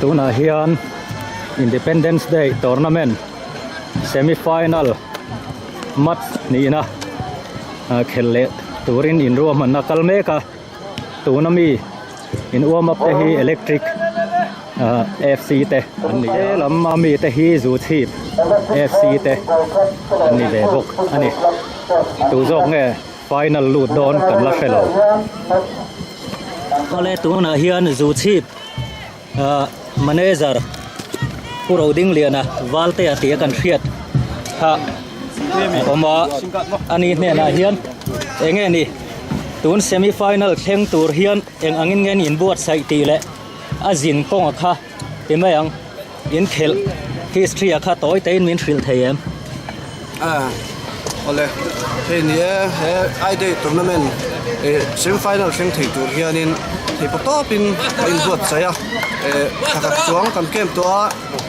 Tunah hian Independence Day tournament semi final match nihna khel leh turin inruahmanna kal mek a tuna mi in warm up te hi electric fc te an ni a lam a mi te hi zu chhip fc te an ni ve bawk a ni tu zawk nge final lut dawn kan la hre lo awle tunah hian zu chhip ah manager Pu Rodingliana Valtea tih a kan hriat kha a awm a ani hnenah hian eng nge ni tun semi final thleng tur hian eng angin nge an inbuatsaih tih leh a zin kawnga kha ti mai ang inkhelh history ah kha tawi teiin min hrilh thei em? Ah awle hei ni e he I day tournament eh semi final thleng thei tur hianin theipaw tawpin a inbuatsaih a eh thla khat chuang kan camp tawh a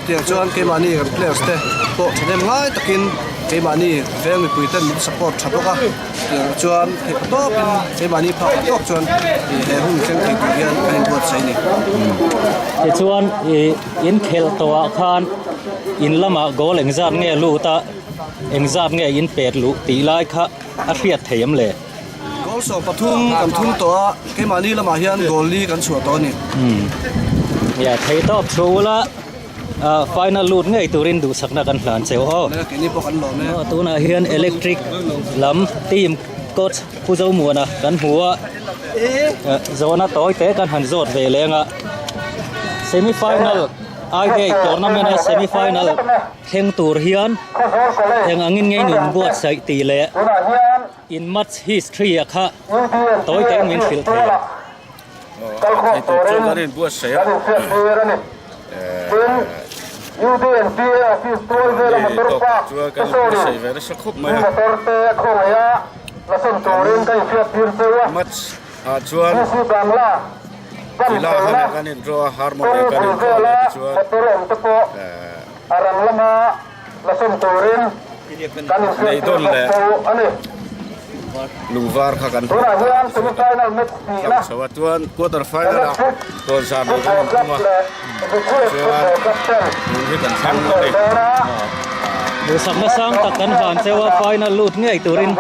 tiang chuan keimahni kan players te pawh thahnem ngai takin keimahni veng mipui ten min support tha bawk a tiang chuan theipaw tawpin keimahni phak tawk chuan he hun thleng thei tur hian kan inbuatsaih a ni. Tichuan ih inkhelh tawhah khan in lamah goal engzat nge lut a engzat nge in pet luh tih lai kha a hriat thei em le? Goal 13 kan thum tawh a, keimahni lamah hian goal li kan chhuah tawh a ni. Ya thei tawp thu ula final lut ngei turin duhsakna kan hlan cheu aw. Keini pawh kan lawm e. Tunah hian electric lam team coach Pu Zomuana kan hmu a, zawhna tawi te kan han zawt ve leng a. Semi final I day tournament a semi final thleng tur hian eng angin ngei nun buatsaih tih leh in match history a kha tawi te min hrilh thei ang. Thei tawp chuan kan inbuatsaih a tawk chuan kan inbuatsaih ve nasa khawp mai a match ah chuan Villa khan kan in draw a Harmony kan in draw leh tichuan nei dawn leh lungvar kha kan hmuh tlang chho a chuan quarter final ah tawn zan lo kan intum a chuan tun hi kan thleng a ni. Duhsakna sang tak kan hlan cheu a final lut ngei turin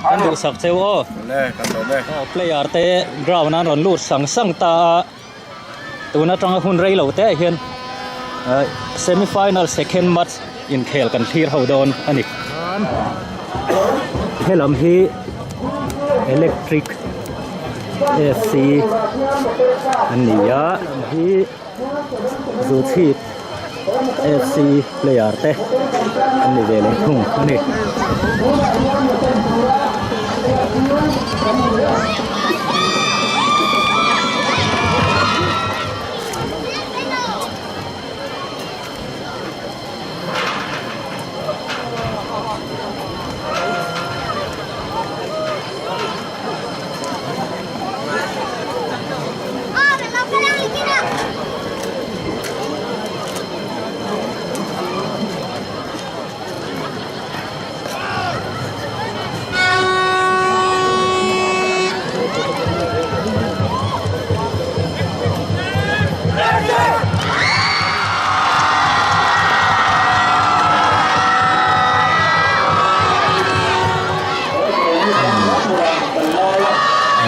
kan duhsak cheu aw. Le kan lawm e. Aw player te ground an rawn lut sang sang ta a tun atanga hun rei lo te ah hian semi final second match inkhel kan thlir ho dawn a ni. Helam hi electric fc an ni a hi Zuchhip fc player te an ni ve leh thung a ni.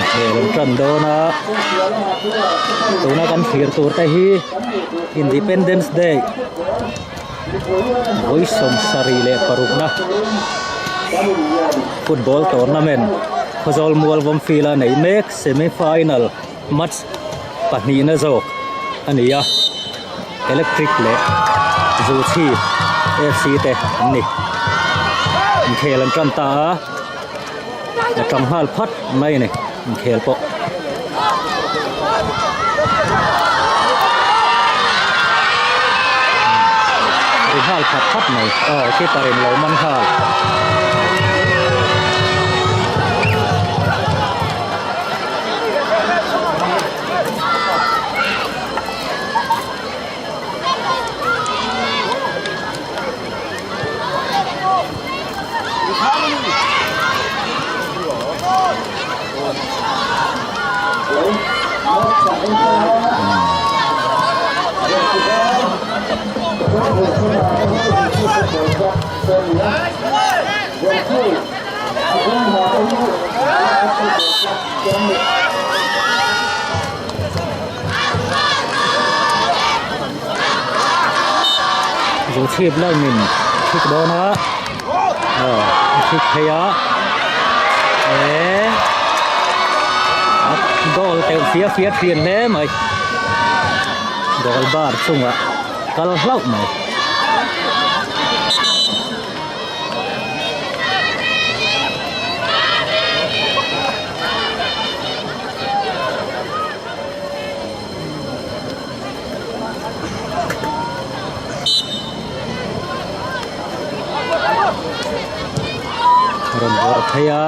Inkhel an tan dawn a tuna kan thlir tur te hi Independence Day vawi 76 na football tournament Khawzawl mual vawm field a neih mek semi final match pahnihna zawk a ni a electric leh zuchhi fc te an ni inkhel an tan ta a a tang nghal phat mai a ni inkhel pawh. Ri nghal phat phat mai aw keeper in lo man nghal. Zuchhip lamin thik dawn a aw a thik phei a eh a goal teuh fia fia thin hle mai goal bar chungah kal hlauh mai. Rawn bawrh phei a.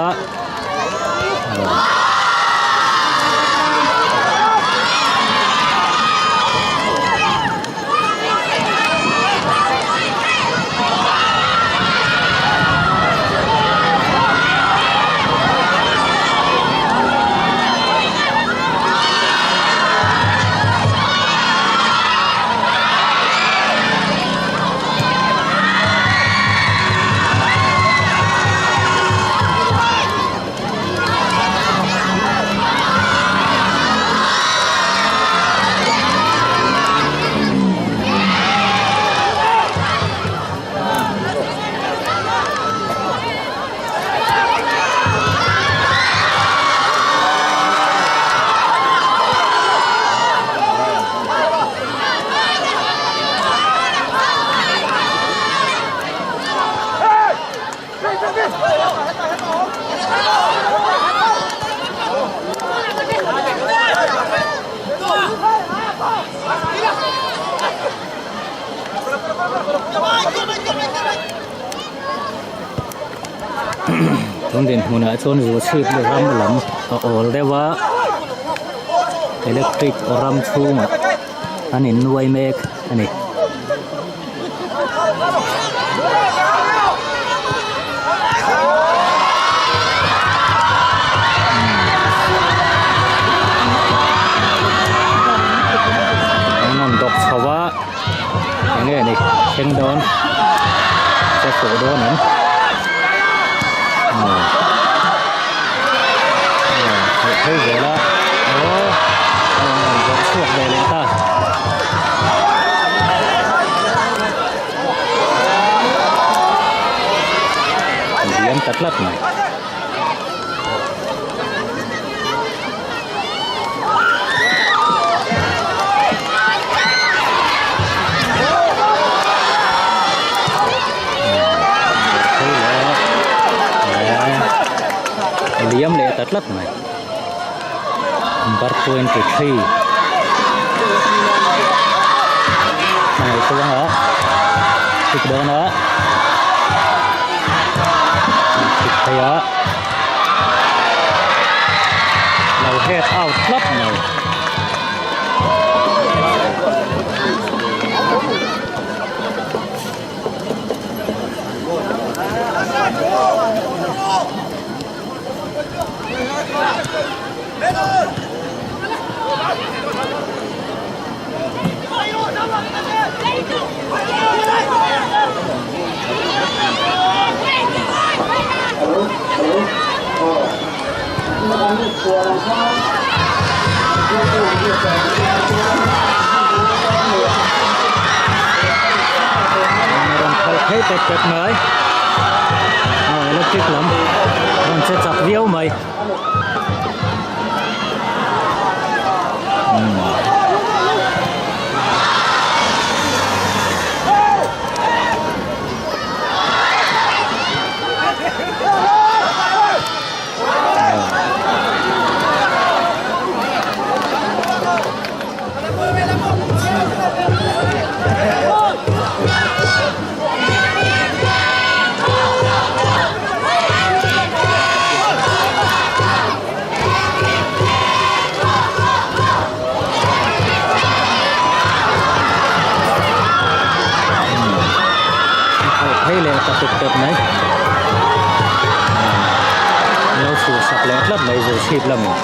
Tun dinhmunah chuan Zuchhip ram lam a awl deuh a electric ram chhungah an innuai mek a ni. An rawn dawk chho a eng nge ni thleng dawn che fuh dawn em theih phei zel a aw a rawn dawk chhuak ve leh ta. Liam ta tlat mai. Liam leh ta tlat mai. Number 23 a ngaihtuah a thik dawn a thik phei a lo head out tlat mai. Rawn khalh phei pet pet mai aw electric lam rawn che chak viau mai. Phei leh ta tut tut mai lo chhuh sak leh tlat mai zir chhip lamin.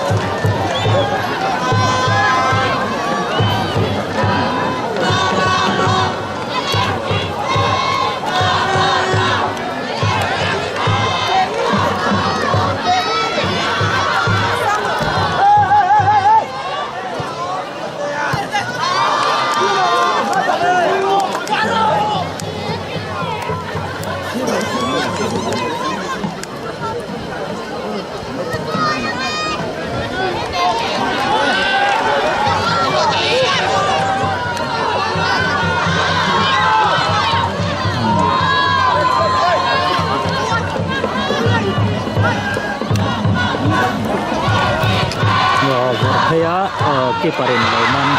Keeper in lo man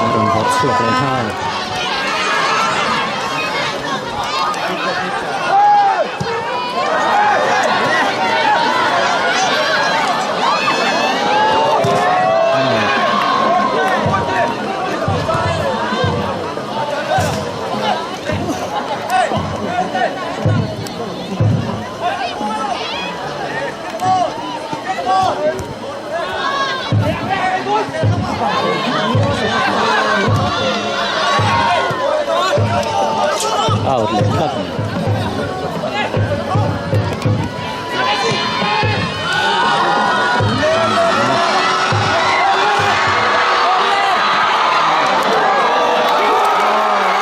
a rawn vawrh chhuak leh nghal. Out leh tlat mai.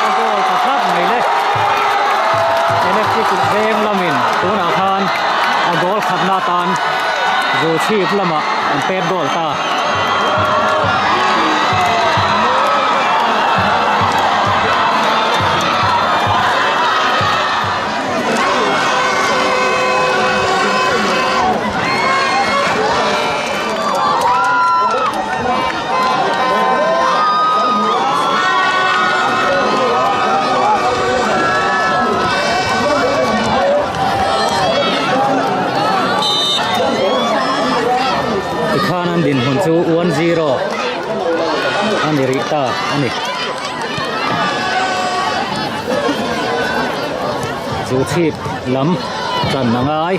A goal ta tlat mai le. Electric veng lamin tunah khan a goal khatna atan Zuchhip lamah an pet goal ta. Tikhan an dinhmun chu 1-0 a ni rih ta a ni. Chu chhip lam chan a ngai.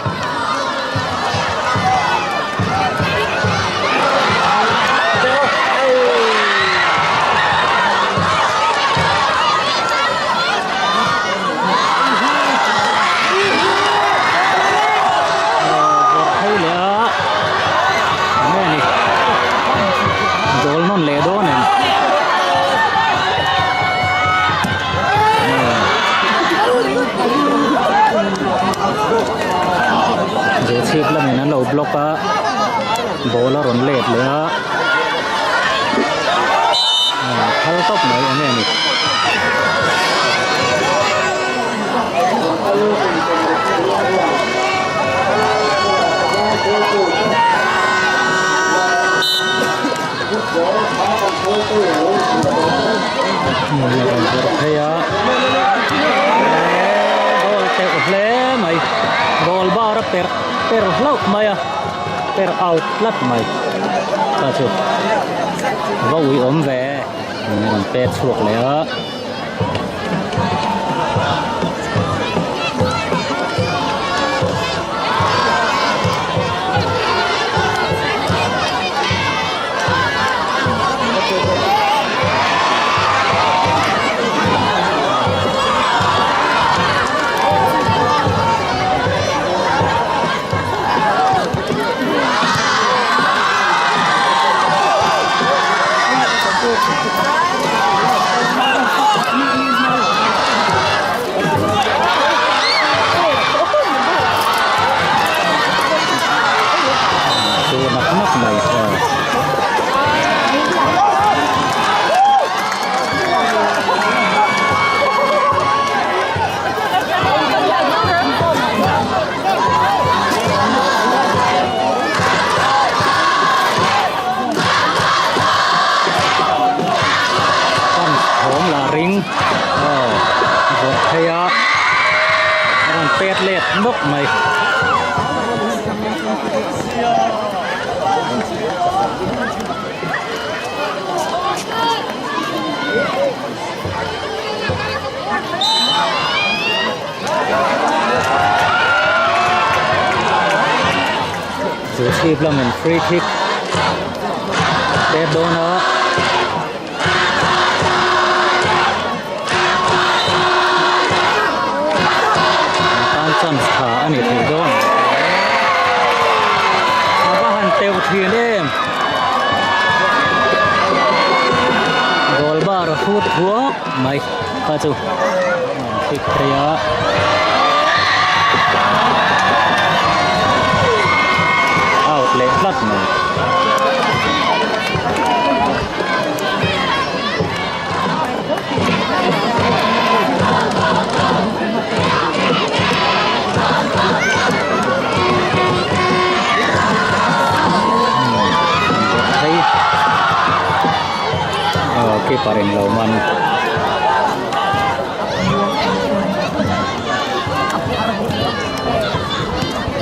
Phei leh a enge ni goal nawn leh dawn em Zechhip lamin an lo block a ball a rawn let leh a phal tawp mai enge ni. Phei a goal teuh hle mai goal bar a per per hlauh mai a per out tlat mai kha chu va ui awm ve a rawn pet chhuak leh a. Chu nak nak mai aw. Pan thawm lah ring aw vawt phei a a rawn pet let nawk mai. Chu chhip lamin free kick pek dawn a. An tan chance tha a ni thei dawn. A va han teuh thin em. Goal bar a hrut thuak mai kha chu an kick phei a. Out leh tlat mai. Keeper in lo man.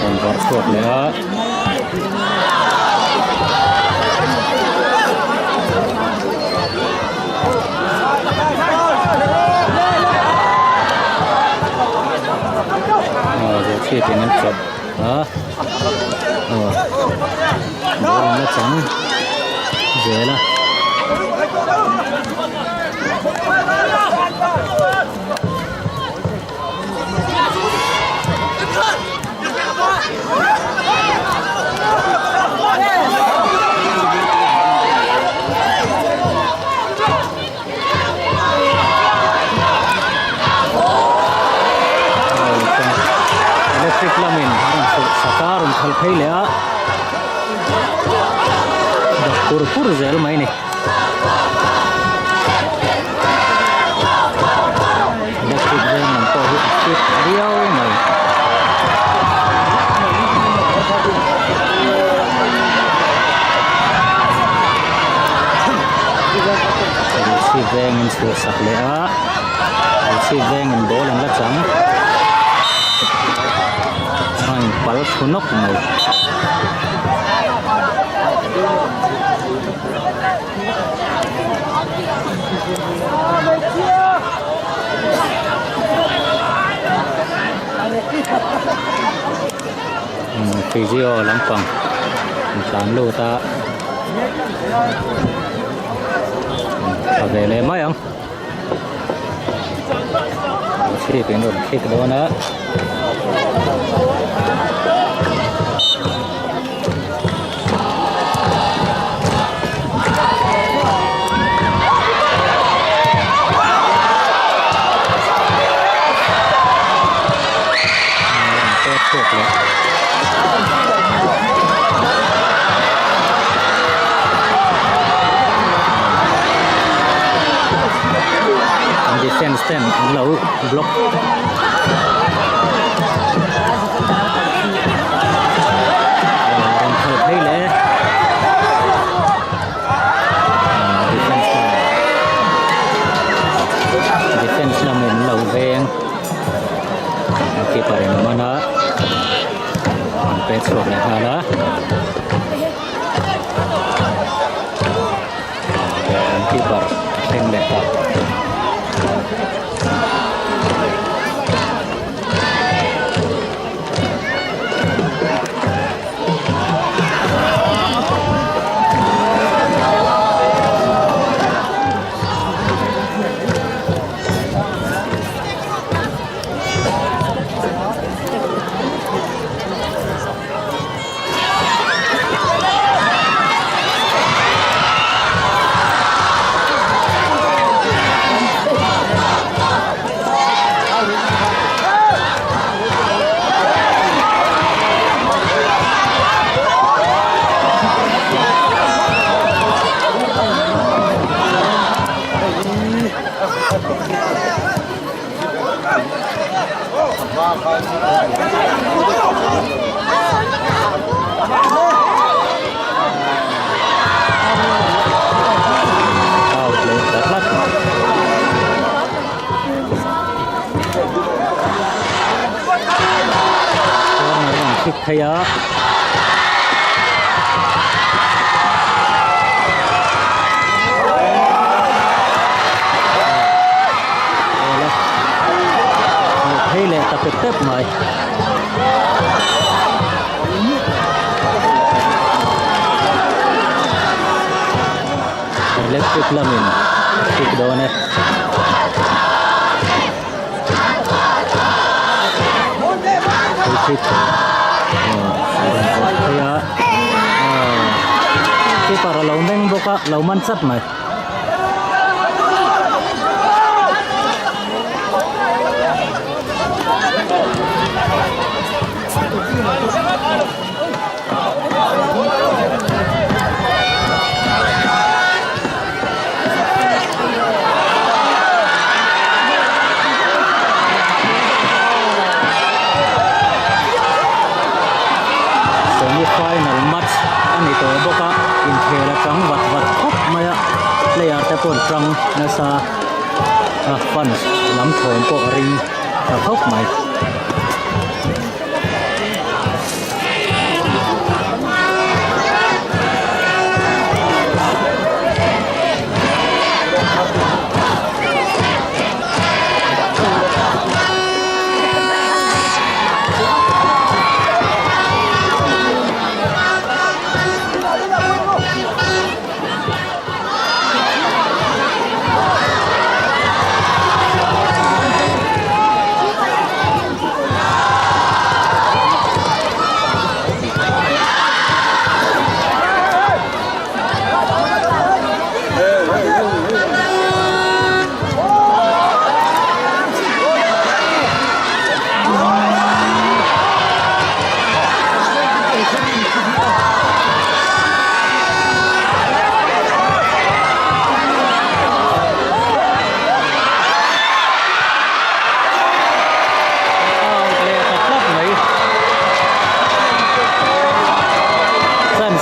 Rawn vawrh chhuak leh a. Chhit in an chawp a aw ball an la chang zel a. Electric lamin a rawn hrulh sak a rawn khalh phei leh a dak pur pur zel mai a ni. Electric veng lam pawh hi a fit viau mai. Chhip vengin chhuah sak leh a chhip vengin ball an la chang a in pal thu nawk mai. Physio lampang an tlan lut a tha ve leh mai ang chhip in rawn khik dawn a. Defense ten an lo block rawn khalh phei leh defense lam defense lamin an lo veng keeper in a man a an pet chhuak leh nghal a an keeper a thleng leh ta. Out leh ta tlat mai. Corner an kick phei a. Phei leh ta pep pep mai. Electric lamin a kick dawn e. Phei kick a rawn vawrh phei a keeper a lo meng bawk a lo man chat mai. Semi final match a ni tawh bawk a, inkhel a chang vat vat khawp mai a. pawh an tang nasa a fans lam thawm pawh a ring ta khawp mai.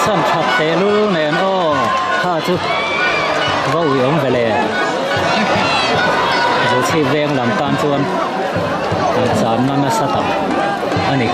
San that teh lul nen aw kha chu va ui awm ve le Zuchhip veng lam tan chuan channa nasa tak a ni.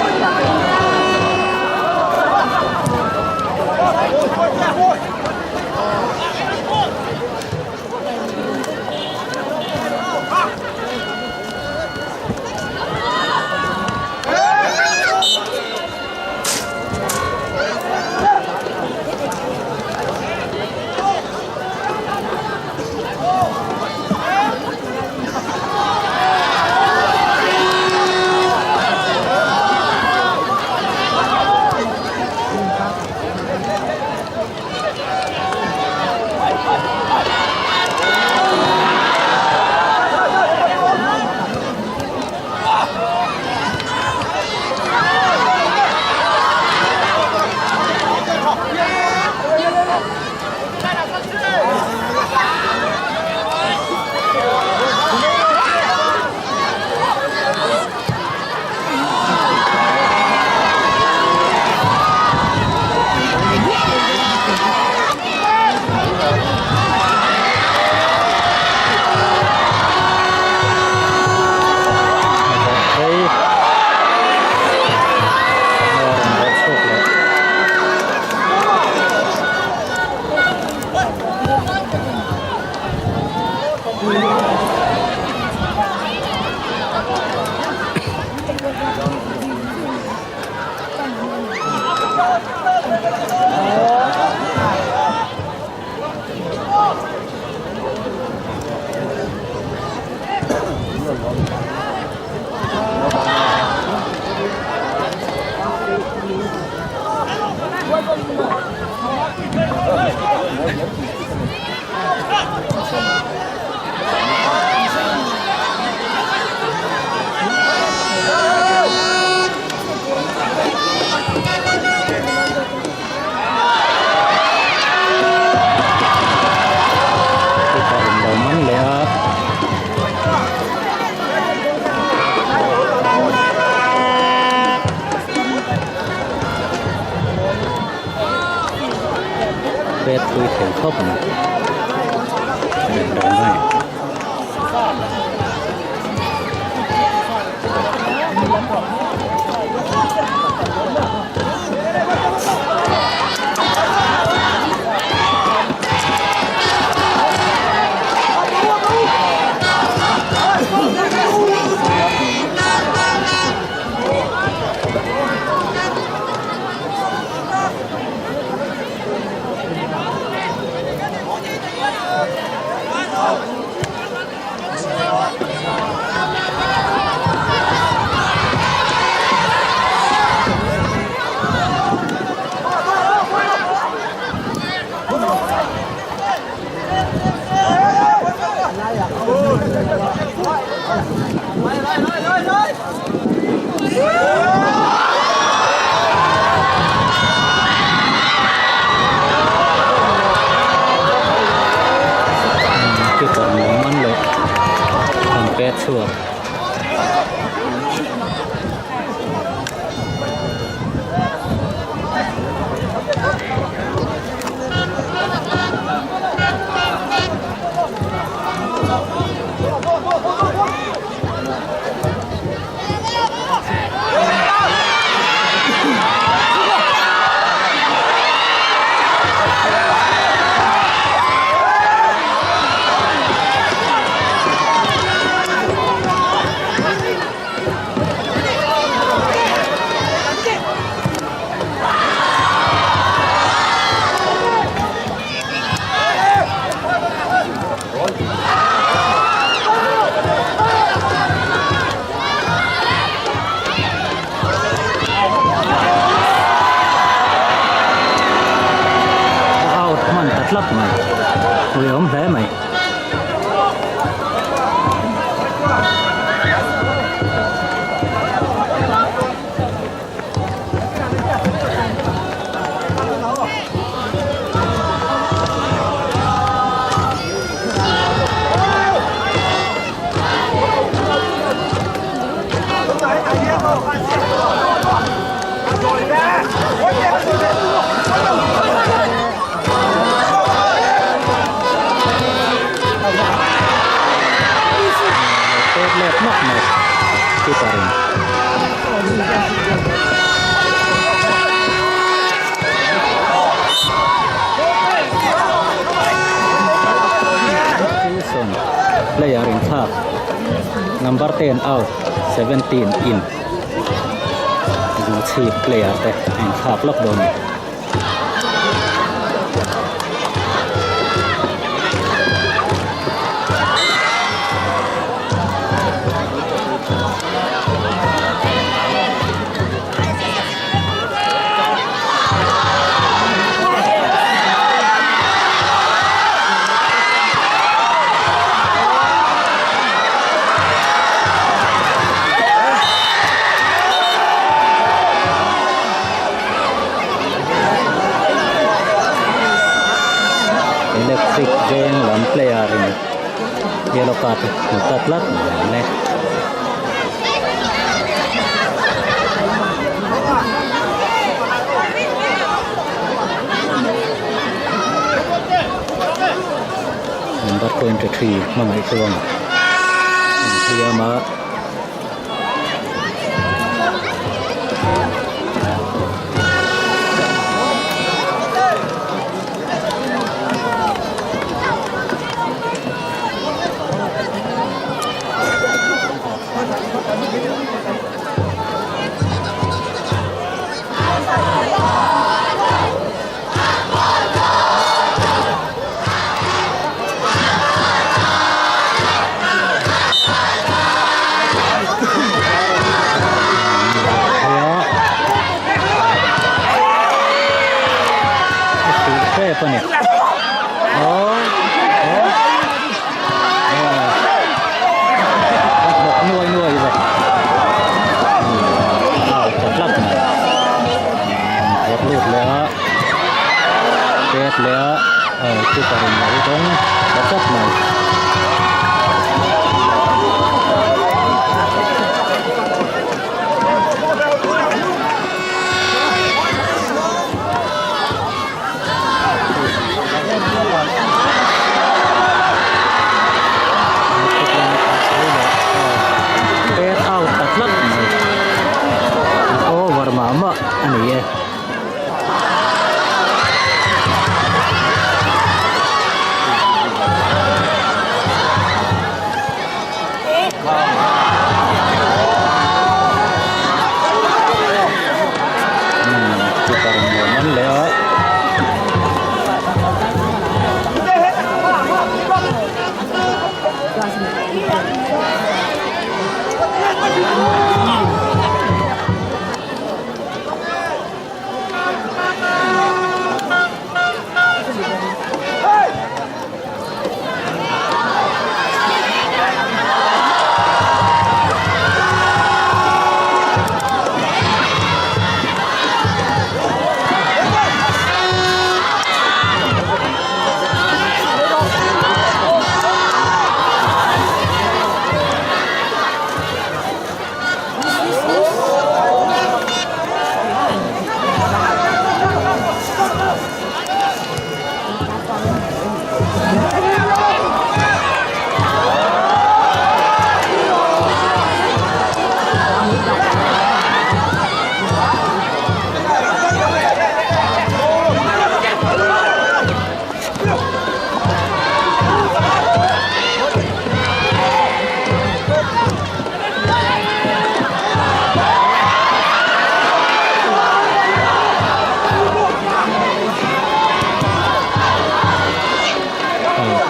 Pet thui thei khawp mai rem rem mai. Keeper nuam man leh an pet chhuak. let hmak mai keeper in. Wilson player in thlak number 10 out 17 in Zuchhip player te a inthlak lawk dawn a ni. Electric veng lam player in yellow card a hmu ta tlat mai. Number 23 hmangaih chuang an hliam a. Lut leh a pet leh a aw keeper in lo dawng ta tlat mai. Pet out ta tlat mai over mah mah a ni e.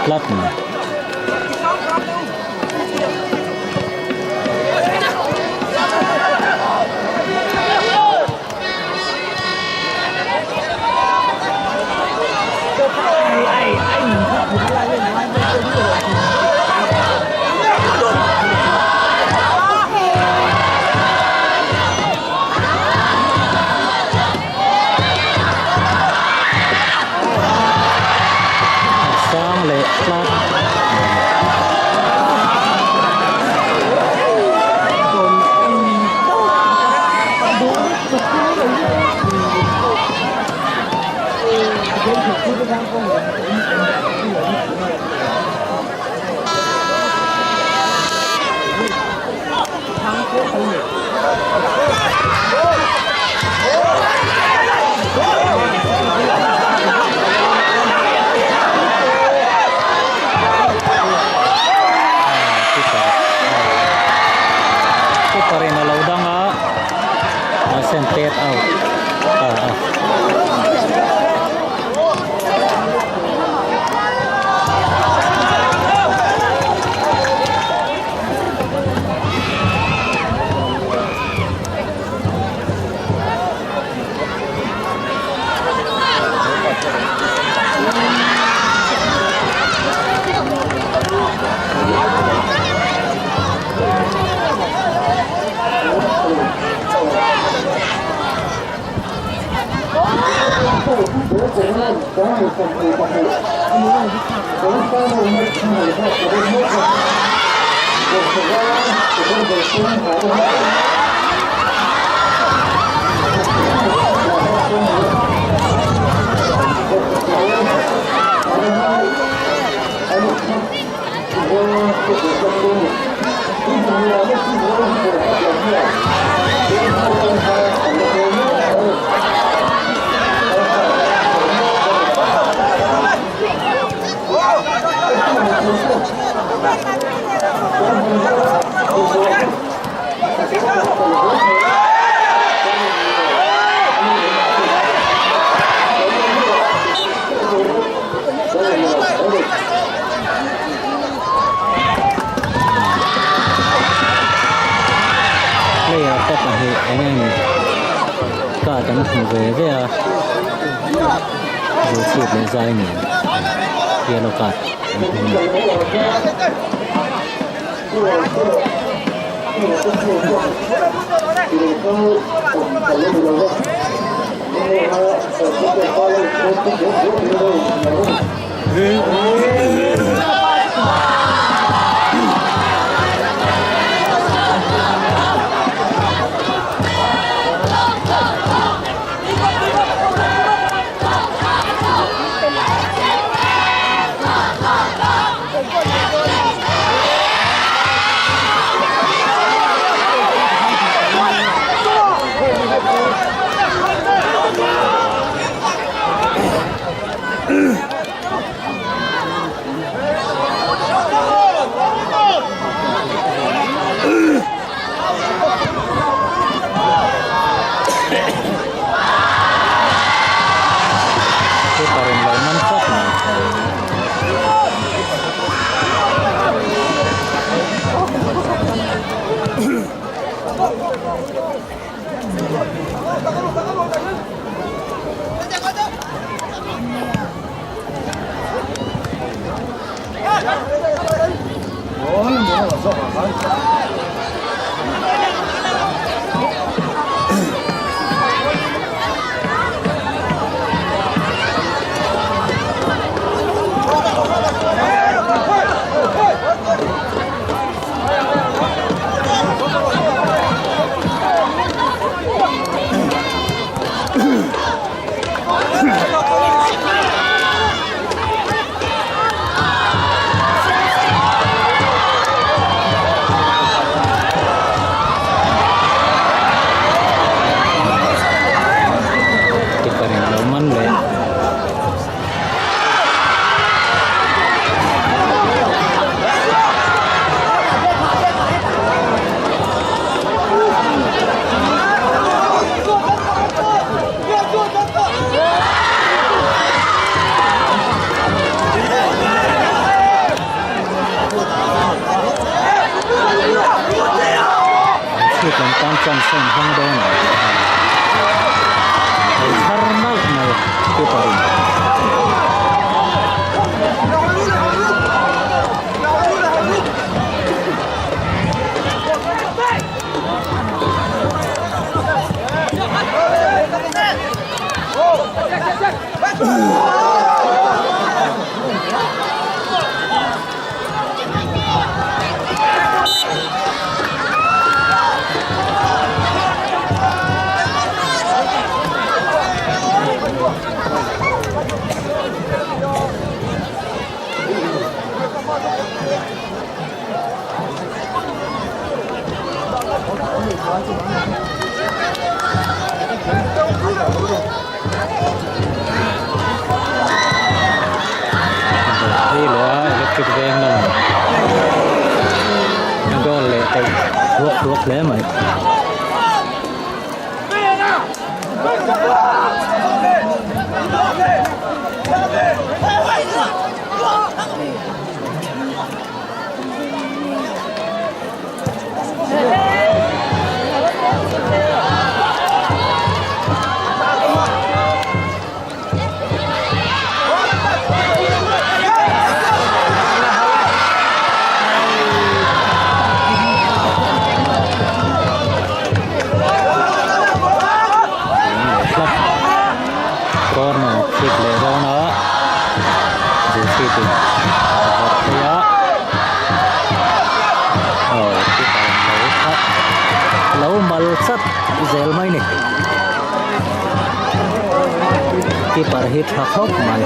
Tlat mai. Sang leh tlat. Out ta a. Player te pahnih eng eng card an hmu ve ve a Ruchhip leh zai nen yellow card an hmu a ni. Keeper in lo man tlat mai. Keeper in lo man leh. Chhut lam tan chuan sawn hmang dawn a lo thar nalh mai keeper in. Hei leh a electric veng lamah goal leh tawh ruak ruak hle mai. Keeper hi tha khawp mai.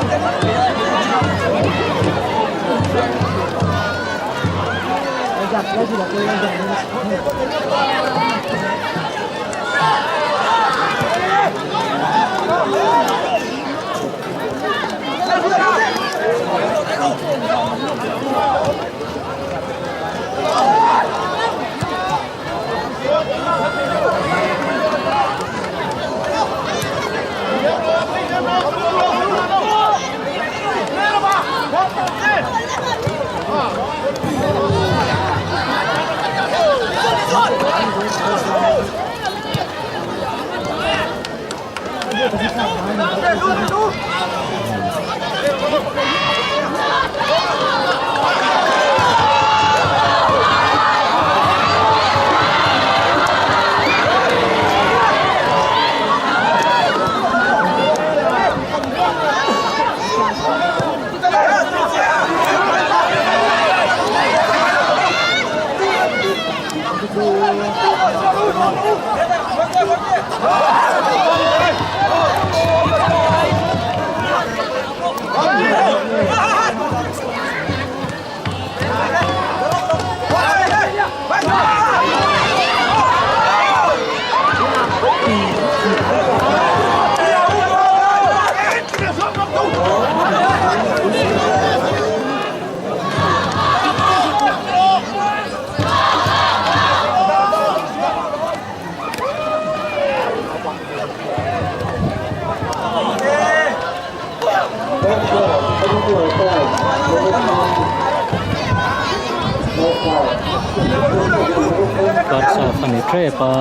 Barca a ni tep a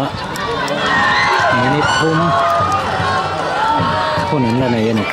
minute thum hun an la nei a ni.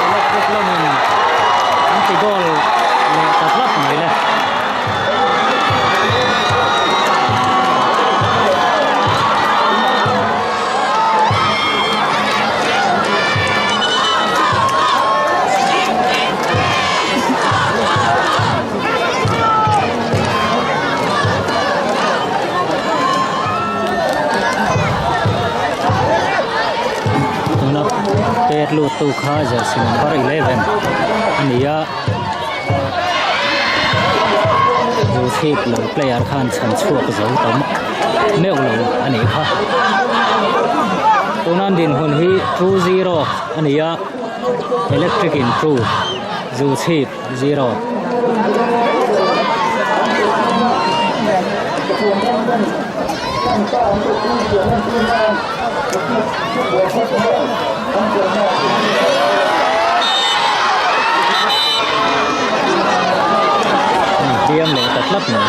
Electric lamin an ti goal leh ta tlat mai le. Tuna pet lut tu kha jersey number 11 a ni a zu chhip lo player khan chhan chhuak zo tam meuh lo a nih kha tuna an dinhmun hi 2-0 a ni a electric in 2 zu chhip 0. Hliam leh ta tlat mai.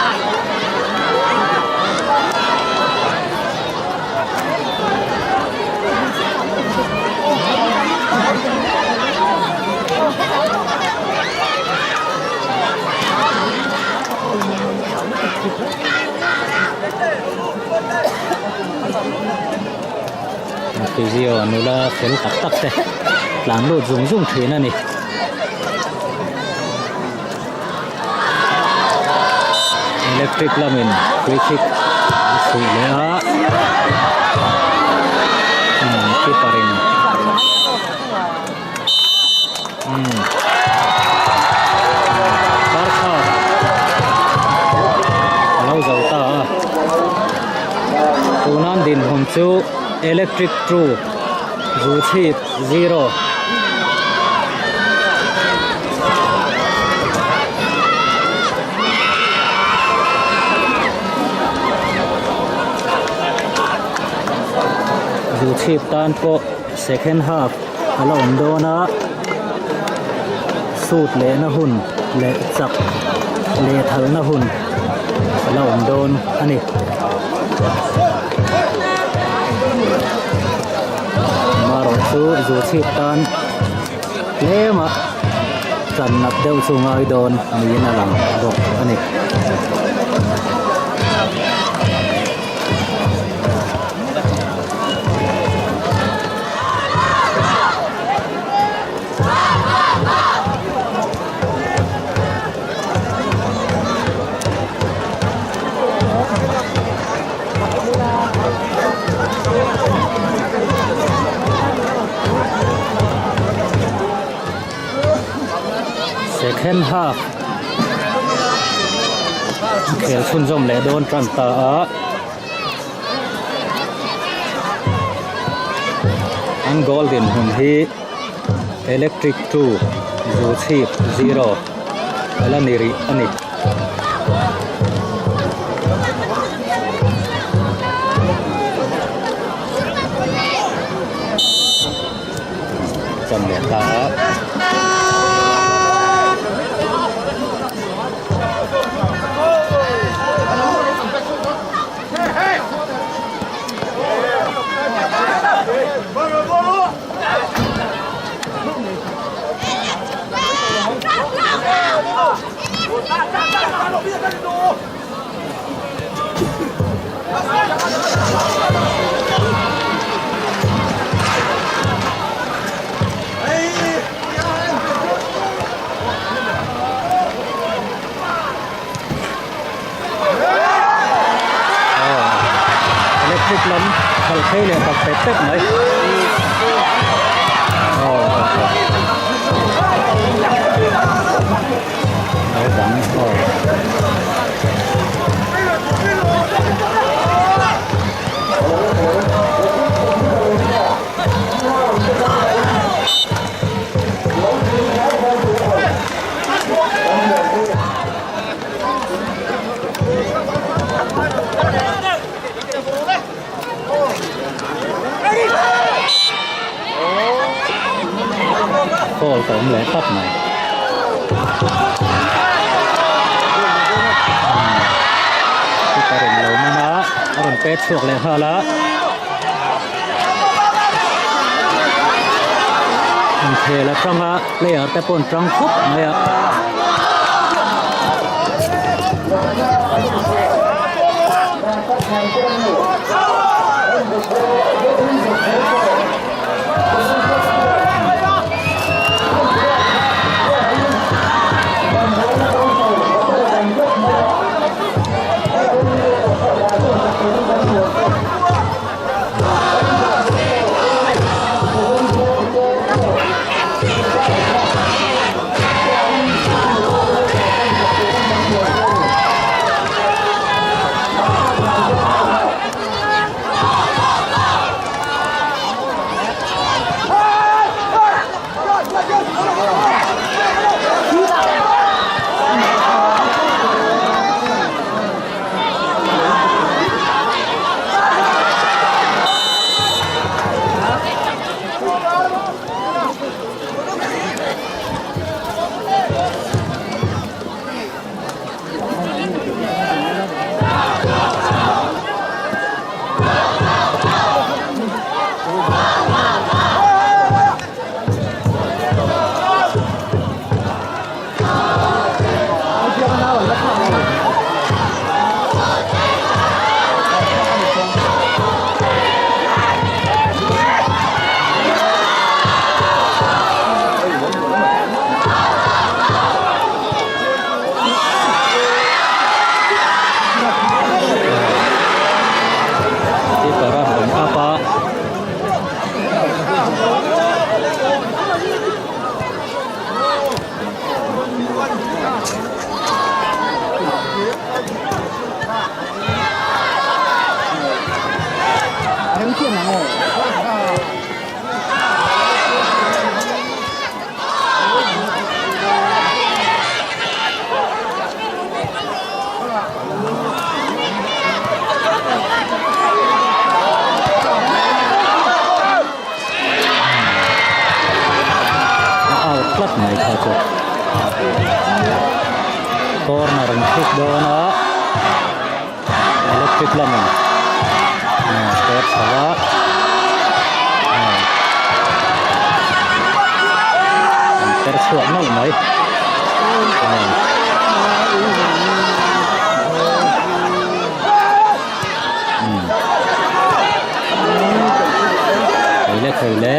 Physio nula fel tak tak te tlan lut zung zung thin a ni. Electric lamin free kick a chhuih leh a. Keeper in umm first half a lo zo ta a tuna an dinhmun chu electric two Zuchhip 0. Zuchhip tan pawh second half a la awm dawn a, sut lehna hun leh chak lehthalna hun a la awm dawn a ni. Amaherawhchu Zuchhip tan tlema tan nat deuh chu ngai dawn niin a lang bawk a ni. Second half khel chhunzawm leh dawn tan ta a an goal dinhmun hi electric 2 zuchhip 0 a la ni rih a ni. Chan leh ta a. Electric lam khalh phei leh tak pet pet mai naupang aw Call ka awm leh tlat mai. Keeper in lo man a, a rawn pet chhuak leh nghal a. Inkhel atanga player te pawh an tang khawp mai a. tlat mai kha chu. Corner an thik dawn a, electric lamin pet chho a, an per chhuak nawlh mai. Thei le thei le.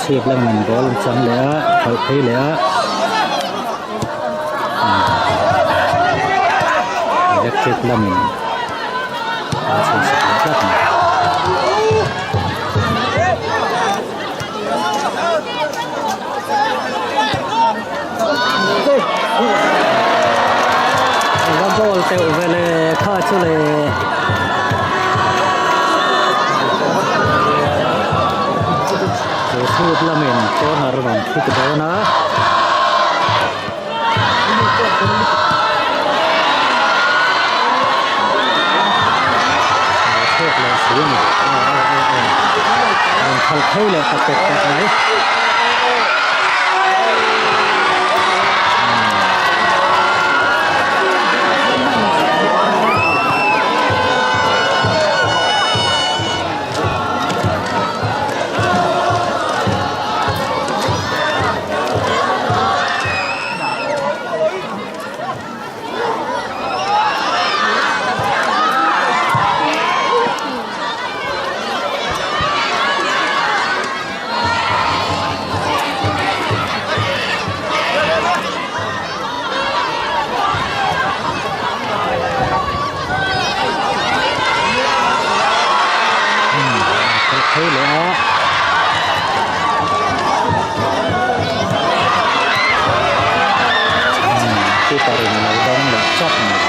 Chhip lamin ball an chang leh a khalh phei leh a. Electric lamin a chhun sak leh tlat mai. Va ball teuh vele kha chu le. He chhut lamin corner rawn thik dawn a. Chhuak leh si a ni aw aw aw aw rawn khalh phei leh ta pek pek mai. Phei leh a. Keeper in a lo dawng leh chawt mai.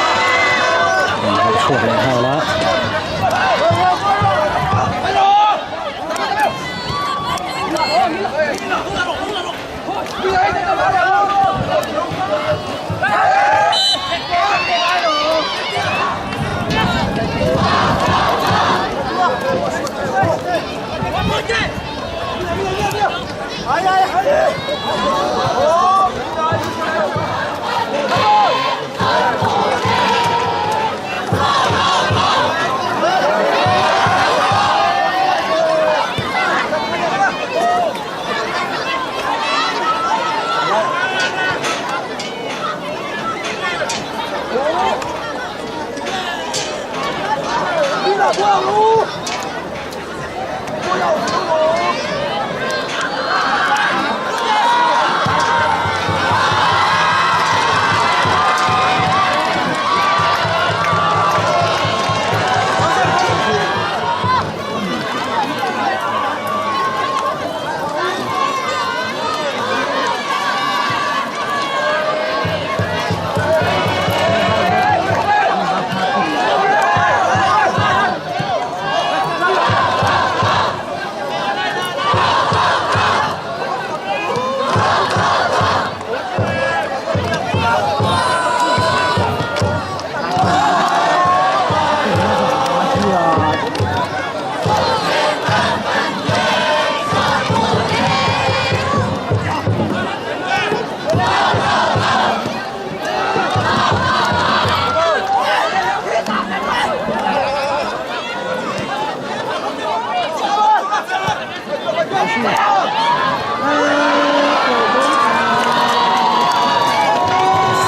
Rawn harh chhuak leh nghal a.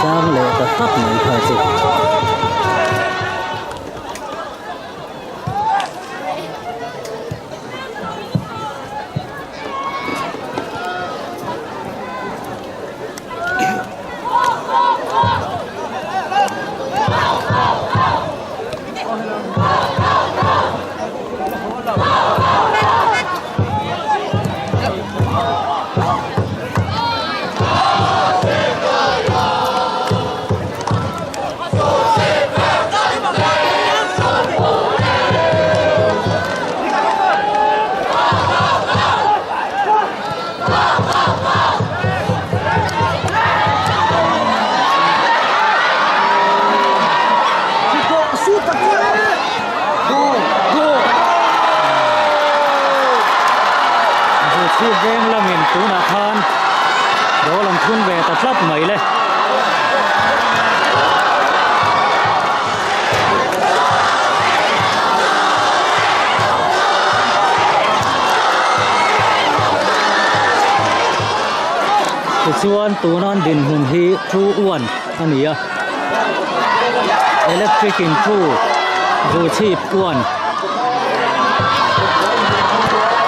Sang leh ta tlat mai kha chu. ta tlat mai le. Tichuan tuna an dinhmun hi 2-1 a ni a, electric in 2, Zuchhip 1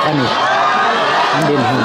a ni an dinhmun.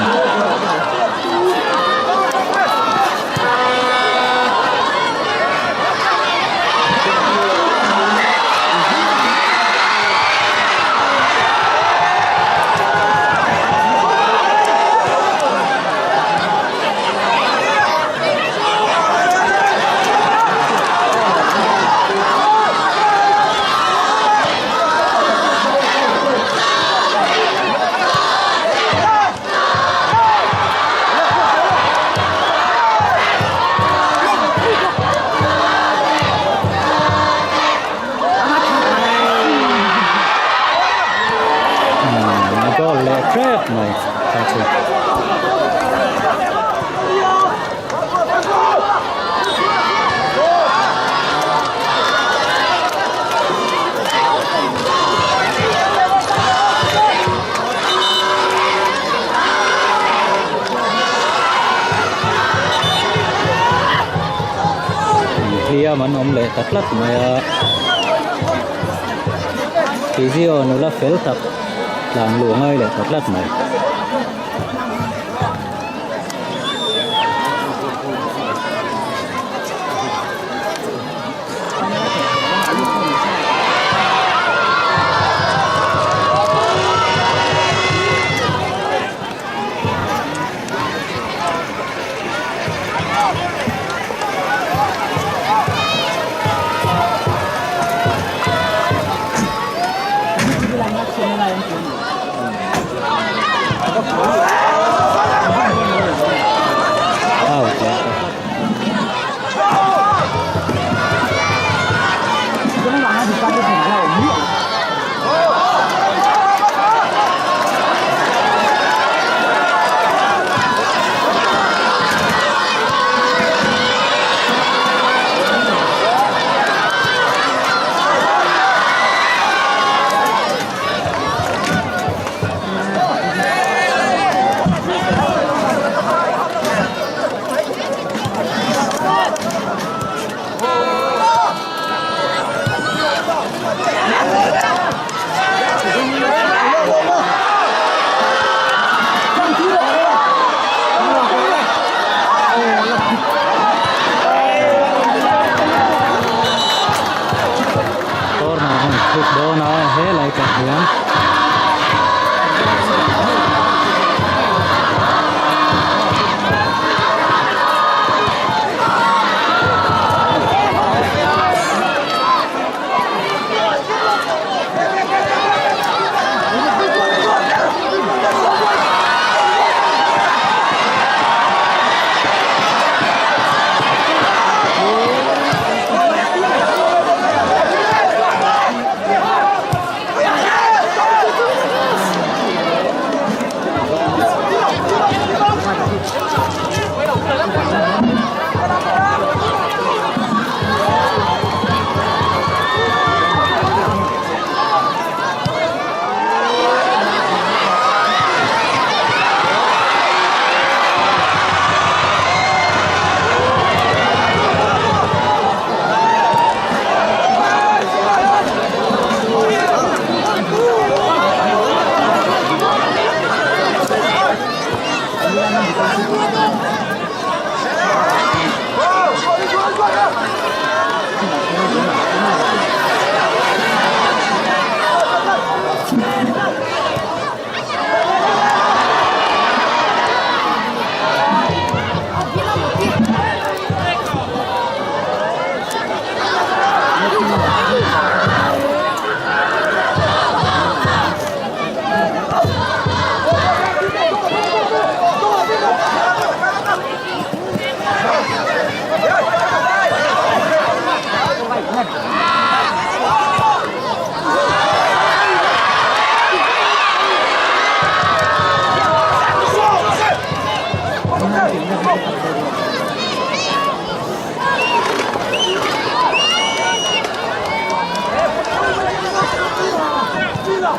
Goal leh tep mai ta chu. Hliam an awm leh ta tlat mai a physio nula fel tak tlan luh ngai leh ta tlat mai. Out leh ta tlat. Corner an thut dawn a helai tah hian.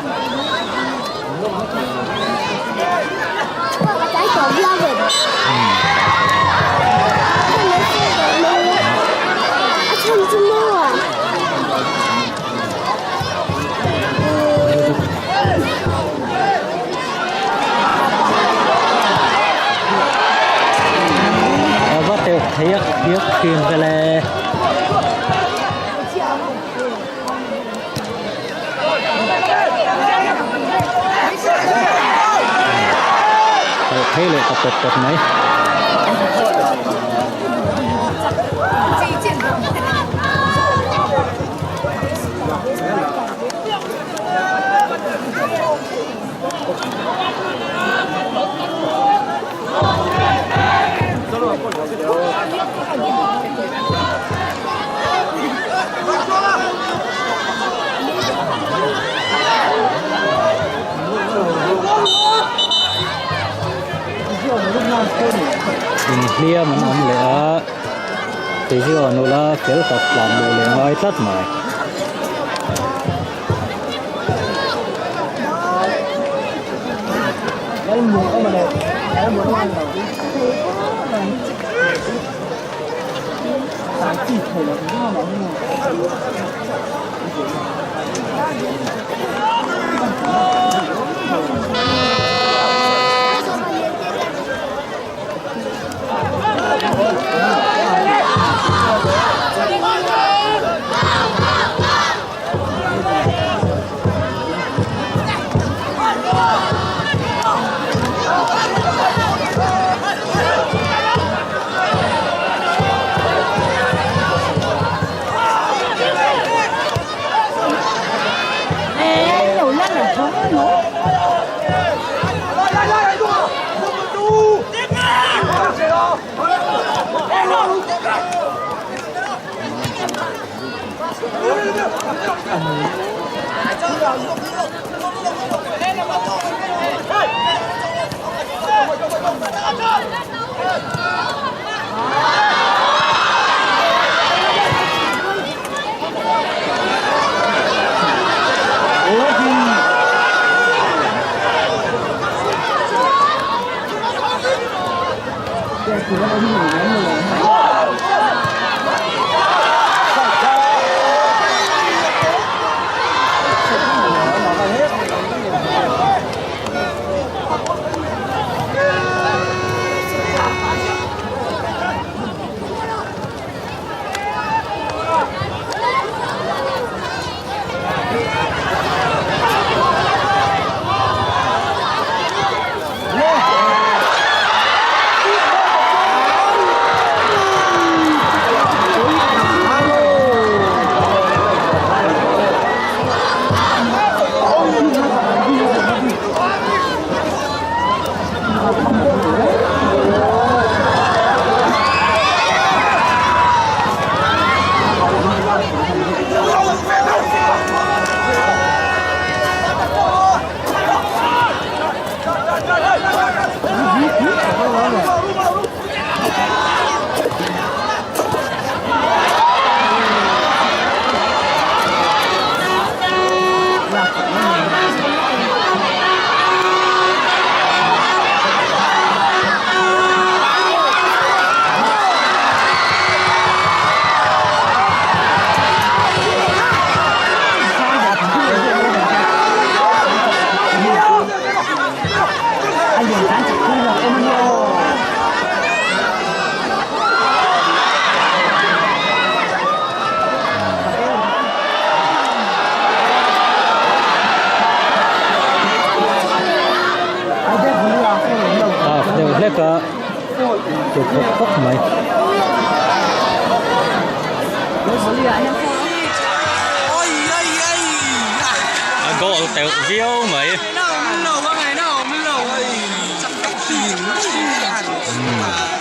A va teuh thei a biak thin vele. Teuh thei leh ta pawt pawt mai. Inhliam an awm leh a physio nula fel tak tlan luh leh ngai tlat mai. Half deuh hlek a tlu khawp khawp mai. A goal teuh viau mai.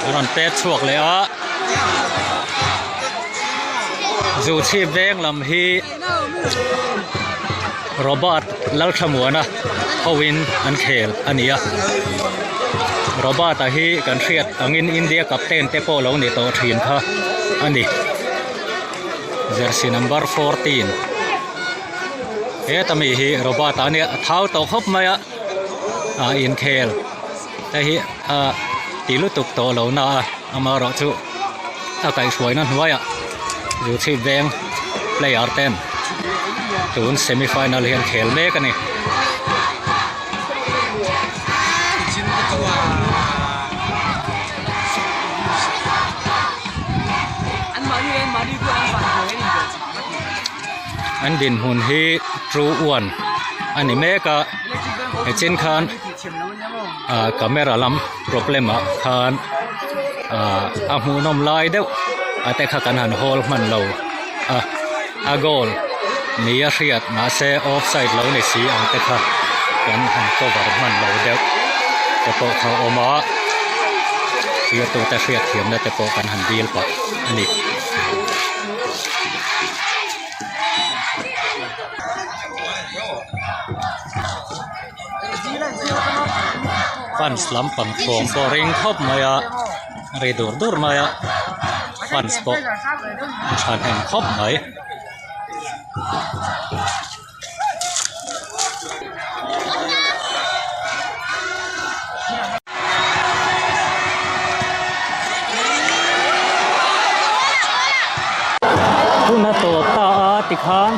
A rawn pet chhuak leh a Zuchhip veng lam hi Robert Lalthamuana hoin an khel a ni a Robert-a hi kan hriat angin India captain te pawh lo ni tawh thin kha a ni jersey number 14. Heta mi hi Robert a nia a thau tawh khawp mai a ah inkhel te hi ah ti lutuk tawh lo na a amaherawh chu a kaihhruaina hnuaiah Zuchhip veng player ten tun semi final hi an khel mek a ni. An dinhmun hi 2-1 a ni mek a nichin khan ah camera lam problem ah khan ah a hmuhnawm lai deuh a te kha kan han hawl hman lo a a goal ni a hriat mahse offside lo ni si ang te kha kan han cover hman lo deuh te pawh kha a awm a zirtute hriatthiamna te pawh kan han dil pah a ni. Fans lampang thawm pawh ring khawp mai a ri dur dur mai a fans pawh a thahnem khawp mai. Hun a tawp ta a tikhan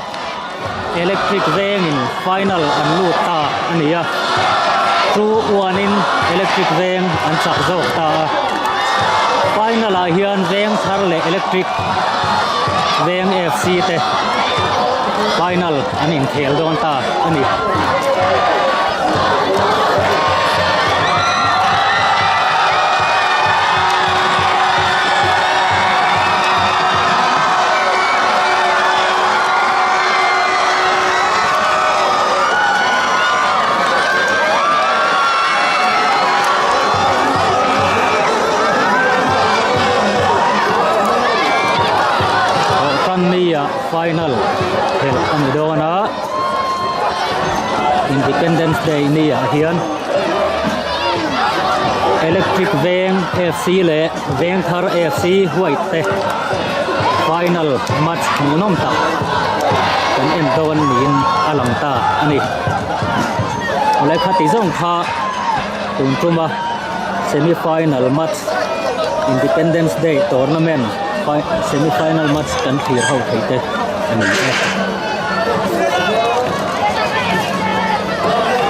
electric vengin final an lut ta a ni a chu uanin electric veng an chak zawk ta a final ah hian veng thar leh electric veng F C te final an inkhel dawn ta a ni. Thawhtannia final khelh a ni dawn a Independence Day ni ah hian Electric Veng F_C leh Vengthar F_C white te final match hmuhnawm tak kan en dawn niin a lang ta a ni. Awle khati zawng kha tun tuma semi final match Independence Day tournament semi final match kan thlir ho thei te a ni e.